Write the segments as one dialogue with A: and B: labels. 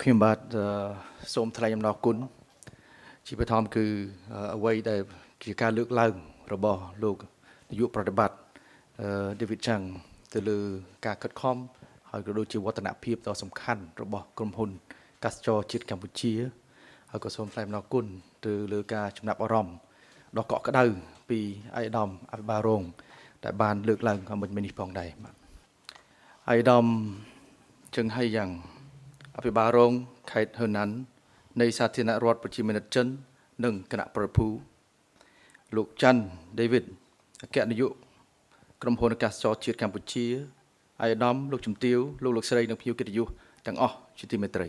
A: ខ្ញុំបាទអឺសូមថ្លែងអំណរគុណជាបឋមគឺអឺអ្វីដែលជាការលើកឡើងរបស់លោកនាយកប្រតិបត្តិអឺ David Chang ទៅលើការខិតខំហើយក៏ដូចជាវឌ្ឍនភាពដ៏សំខាន់របស់ក្រុមហ៊ុនកាសចរជាតិកម្ពុជាហើយក៏សូមថ្លែងអំណរគុណទៅលើការចំណាប់អារម្មណ៍ដ៏កក់ក្ដៅពីឯកឧត្តមអភិបាលរងដែលបានលើកឡើងខាងមុខនេះផងដែរបាទឯកឧត្តមជឹងហៃយ៉ាង អភិបាលរងខេត្តហឺណាន់នៃសាធារណរដ្ឋប្រជាមានិតចិន និងគណៈប្រភូលោកច័ន្ទដេវីតអគ្គនាយកក្រុមហ៊ុនអាកាសចរជាតិកម្ពុជាឯកឧត្តមលោកជំទាវលោកលោកស្រីនិងភ្ញៀវកិត្តិយសទាំងអស់ជាទីមេត្រី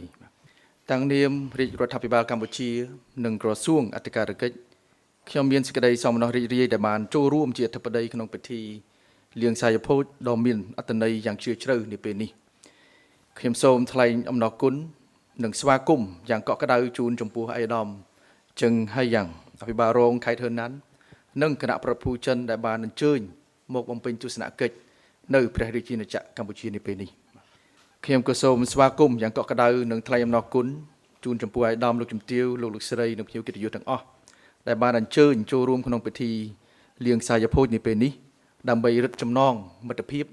A: តាំងនាមរាជរដ្ឋាភិបាលកម្ពុជា និងក្រសួងអធិការកិច្ចខ្ញុំមានសេចក្តីសោមនស្សរីករាយដែលបានចូលរួមជាអធិបតីក្នុងពិធីលៀងសាយភោជដ៏មានអត្ថន័យយ៉ាងជ្រាលជ្រៅនាពេលនេះ ខ្ញុំសូមថ្លែងអំណរគុណនិងស្វាគមន៍យ៉ាងកក់ក្ដៅជូនចំពោះឯកឧត្តមជឹងហៃយ៉ាងអភិបាលរងខេត្តហឺណាន់និងគណៈប្រភូចិនដែលបានអញ្ជើញមកបំពេញទស្សនកិច្ចនៅព្រះរាជាណាចក្រកម្ពុជានាពេលនេះខ្ញុំក៏សូមស្វាគមន៍យ៉ាងកក់ក្ដៅនិងថ្លែងអំណរគុណជូនចំពោះឯកឧត្តមលោកជំទាវលោកលោកស្រីនិងភ្ញៀវកិត្តិយសទាំងអស់ដែលបានអញ្ជើញចូលរួមក្នុងពិធីលៀងសាយភោជនាពេលនេះដើម្បីរឹតចំណងមិត្តភាព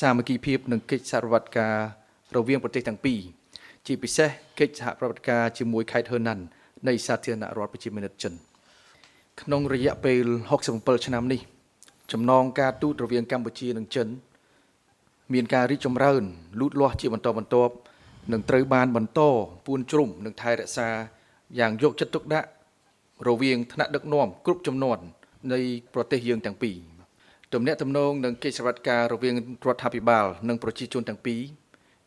A: សាមគ្គីភាពនិងកិច្ចសហប្រតិបត្តិការរវាងប្រទេសទាំងពីរជាពិសេសកិច្ចសហប្រតិបត្តិការជាមួយខេត្តហឺណាន់នៃសាធារណរដ្ឋប្រជាមានិតចិន ក្នុងរយៈពេល67ឆ្នាំនេះចំណងការទូតរវាងកម្ពុជានិងចិន មានការរីកចម្រើនលូតលាស់ជាបន្តបន្ទាប់និងត្រូវបានបន្តពួនជ្រុំនិងថែរក្សាយ៉ាងយកចិត្តទុកដាក់រវាងថ្នាក់ដឹកនាំគ្រប់ចំនួននៃប្រទេសយើងទាំងពីរទំនាក់ទំនងនិងកិច្ចសហប្រតិបត្តិការរវាងរដ្ឋាភិបាលនិងប្រជាជនទាំងពីរ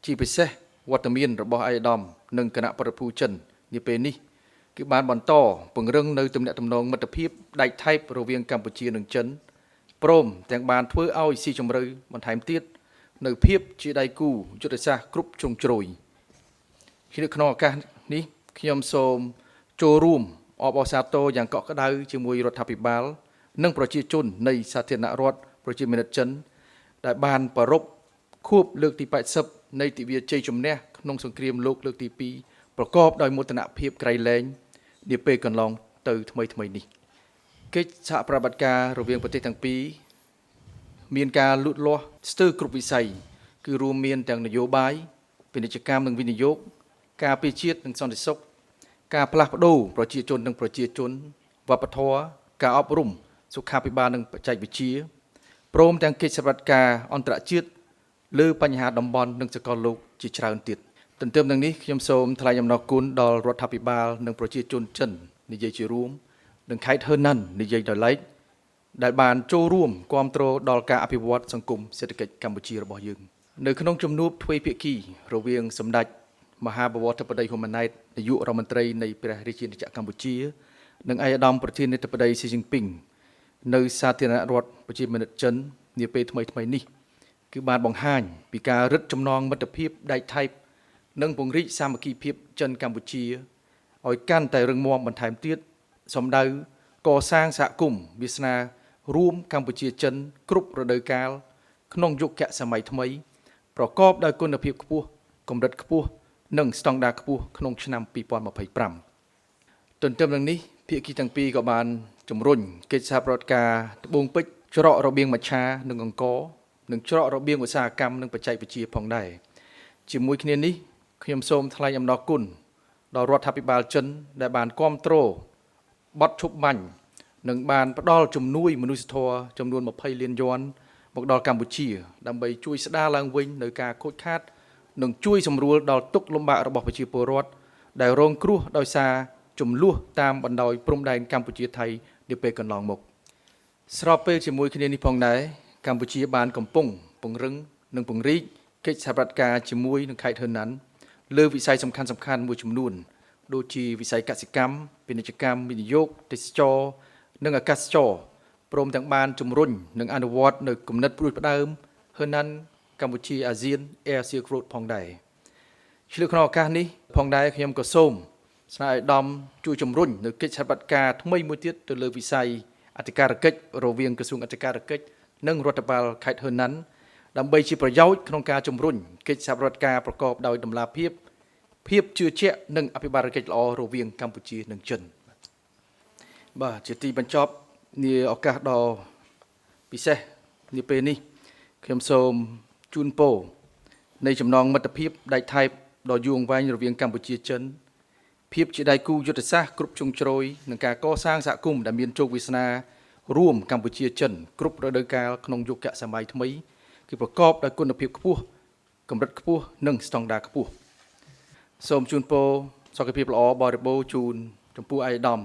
A: ជាពិសេសវត្តមានរបស់ឯកឧត្តមនិងគណៈប្រតិភូចិននាពេលនេះគឺបានបន្តពង្រឹងនៅទំនាក់ទំនងមិត្តភាពដែកថែបរវាងកម្ពុជានិងចិនព្រមទាំងបានធ្វើឲ្យស៊ីជម្រៅបន្ថែមទៀតនៅភាពជាដៃគូយុទ្ធសាស្ត្រគ្រប់ជ្រុងជ្រោយនៅក្នុងឱកាសនេះខ្ញុំសូមចូលរួមអបអរសាទរយ៉ាងកក់ក្ដៅជាមួយរដ្ឋាភិបាល និងប្រជាជននៃសាធារណរដ្ឋប្រជាមានិតចិន ដែលបានប្រារព្ធខួបលើកទី80នៃទិវាជ័យជំនះក្នុងសង្គ្រាមលោកលើកទី2ប្រកបដោយមោទនភាពក្រៃលែងនាពេលកន្លងទៅថ្មីថ្មីនេះកិច្ចសហប្រតិបត្តិការរវាងប្រទេសទាំងពីរមានការលូតលាស់ស្ទើរគ្រប់វិស័យគឺរួមមានទាំងនយោបាយពាណិជ្ជកម្មនិងវិនិយោគការពារជាតិនិងសន្តិសុខការផ្លាស់ប្ដូរប្រជាជននិងប្រជាជនវប្បធម៌ការអប់រំសុខាភិបាលនិងបច្ចេកវិទ្យាព្រមទាំងកិច្ចសហប្រតិបត្តិការអន្តរជាតិលើបញ្ហាតំបន់និងសកលលោកជាច្រើនទៀតទន្ទឹមនឹងនេះខ្ញុំសូមថ្លែងអំណរគុណដល់រដ្ឋាភិបាលនិងប្រជាជនចិននិយាយជារួមនិងខេត្តហឺណាន់និយាយដោយឡែកដែលបានចូលរួមគាំទ្រដល់ការអភិវឌ្ឍសង្គមសេដ្ឋកិច្ចកម្ពុជារបស់យើងនៅក្នុងជំនួបទ្វេភាគីរវាងសម្ដេចមហាបវរធិបតីហ៊ុនម៉ាណែតនាយករដ្ឋមន្ត្រីនៃព្រះរាជាណាចក្រកម្ពុជានិងឯកឧត្តមប្រធានាធិបតីស៊ីជីនពីងនៅសាធារណរដ្ឋប្រជាមានិតចិននាពេលថ្មីៗនេះគឺបានបង្ហាញពីការរឹតចំណងមិត្តភាពដែកថែបនិងពង្រីកសាមគ្គីភាពចិនកម្ពុជាឲ្យកាន់តែរឹងមាំបន្ថែមទៀតសម្ដៅកសាងសហគមន៍វាសនារួមកម្ពុជាចិនគ្រប់រដូវកាលក្នុងយុគសម័យថ្មី ប្រកបដោយគុណភាពខ្ពស់កម្រិតខ្ពស់និងស្តង់ដារខ្ពស់ក្នុងឆ្នាំ2025ទន្ទឹមនឹងនេះភាគីទាំងពីរក៏បានជំរុញកិច្ចសហប្រតិបត្តិការត្បូងពេជ្រច្រករបៀងមច្ឆានិងអង្គរនិងច្រករបៀងឧស្សាហកម្មនិងបច្ចេកវិទ្យាផងដែរជាមួយគ្នានេះខ្ញុំសូមថ្លែងអំណរគុណដល់រដ្ឋាភិបាលចិនដែលបានគាំទ្របទឈប់បាញ់និងបានផ្ដល់ជំនួយមនុស្សធម៌ចំនួន20លានយួនមកដល់កម្ពុជាដើម្បីជួយស្ដារឡើងវិញនៅការខូចខាតនិងជួយសម្រួលដល់ទុក្ខលំបាករបស់ប្រជាពលរដ្ឋដែលរងគ្រោះដោយសារជម្លោះតាមបណ្ដោយព្រំដែនកម្ពុជាថៃនាពេលកន្លងមកស្របពេលជាមួយគ្នានេះផងដែរកម្ពុជាបានកំពុងពង្រឹងនិងពង្រីកកិច្ចសហប្រតិបត្តិការជាមួយនឹងខេត្តហឺណាន់លើវិស័យសំខាន់ៗមួយចំនួនដូចជាវិស័យកសិកម្មពាណិជ្ជកម្មវិនិយោគទេសចរណ៍និងអាកាសចរណ៍ព្រមទាំងបានជំរុញនិងអនុវត្តនៅគំនិតផ្ដួចផ្ដើមហឺណាន់កម្ពុជាអាស៊ាន Air Silk Road ផងដែរឆ្លៀតក្នុងឱកាសនេះផងដែរខ្ញុំក៏សូមស្នើឲ្យឧត្តមជួយជំរុញនៅកិច្ចសហប្រតិបត្តិការថ្មីមួយទៀតទៅលើវិស័យអធិការកិច្ចរវាងក្រសួងអធិការកិច្ចនិងរដ្ឋបាលខេត្តហឺណាន់ដើម្បីជាប្រយោជន៍ក្នុងការជំរុញកិច្ចសហប្រតិបត្តិការប្រកបដោយតម្លាភាព ភាពជឿជាក់និងអភិបាលកិច្ចល្អរវាងកម្ពុជានិងចិនបាទជាទីបញ្ចប់នាឱកាសដ៏ពិសេសនាពេលនេះខ្ញុំសូមជូនពរនៃចំណងមិត្តភាពដែកថែបដ៏យូរអង្វែងរវាងកម្ពុជាចិនភាពជាដៃគូយុទ្ធសាស្ត្រគ្រប់ជ្រុងជ្រោយនិងការកសាងសហគមន៍ដែលមានជោគវាសនារួមកម្ពុជាចិនគ្រប់រដូវកាលក្នុងយុគសម័យថ្មីគឺប្រកបដោយគុណភាពខ្ពស់កម្រិតខ្ពស់និងស្តង់ដារខ្ពស់សូមជូនពរសុខភាពល្អបរិបូរណ៍ជូនចំពោះឯកឧត្តម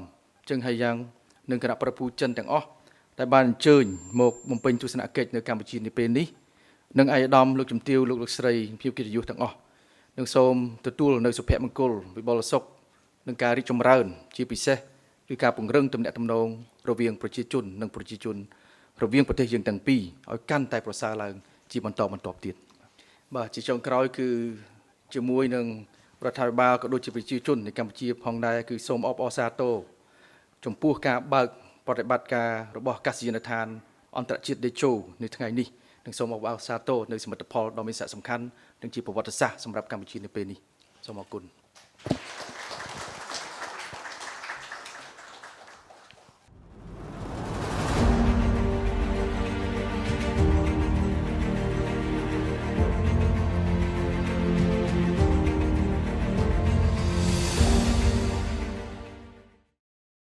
A: ជឹងហៃយ៉ាងនិងគណៈប្រតិភូចិនទាំងអស់ដែលបានអញ្ជើញមកបំពេញទស្សនកិច្ចនៅកម្ពុជានាពេលនេះនិងឯកឧត្តមលោកជំទាវលោកលោកស្រីភាពកិត្តិយសទាំងអស់និងសូមទទួលនៅសុភមង្គលវិបុលសុខនិងការរីកចម្រើនជាពិសេសគឺការពង្រឹងទំនាក់ទំនងរវាងប្រជាជននិងប្រជាជនរវាងប្រទេសយើងទាំងពីរឲ្យកាន់តែប្រសើរឡើងជាបន្តបន្ទាប់ទៀតបាទជាចុងក្រោយគឺជាមួយនឹងរដ្ឋាភិបាលក៏ដូចជាប្រជាជននៃកម្ពុជាផងដែរគឺសូមអបអរសាទរចំពោះការបើកប្រតិបត្តិការរបស់អាកាសយានដ្ឋានអន្តរជាតិតេជោនៅថ្ងៃនេះនិងសូមអបអរសាទរនៅសមិទ្ធផលដ៏មានសារៈសំខាន់និងជាប្រវត្តិសាស្ត្រសម្រាប់កម្ពុជានៅពេលនេះសូមអរគុណ។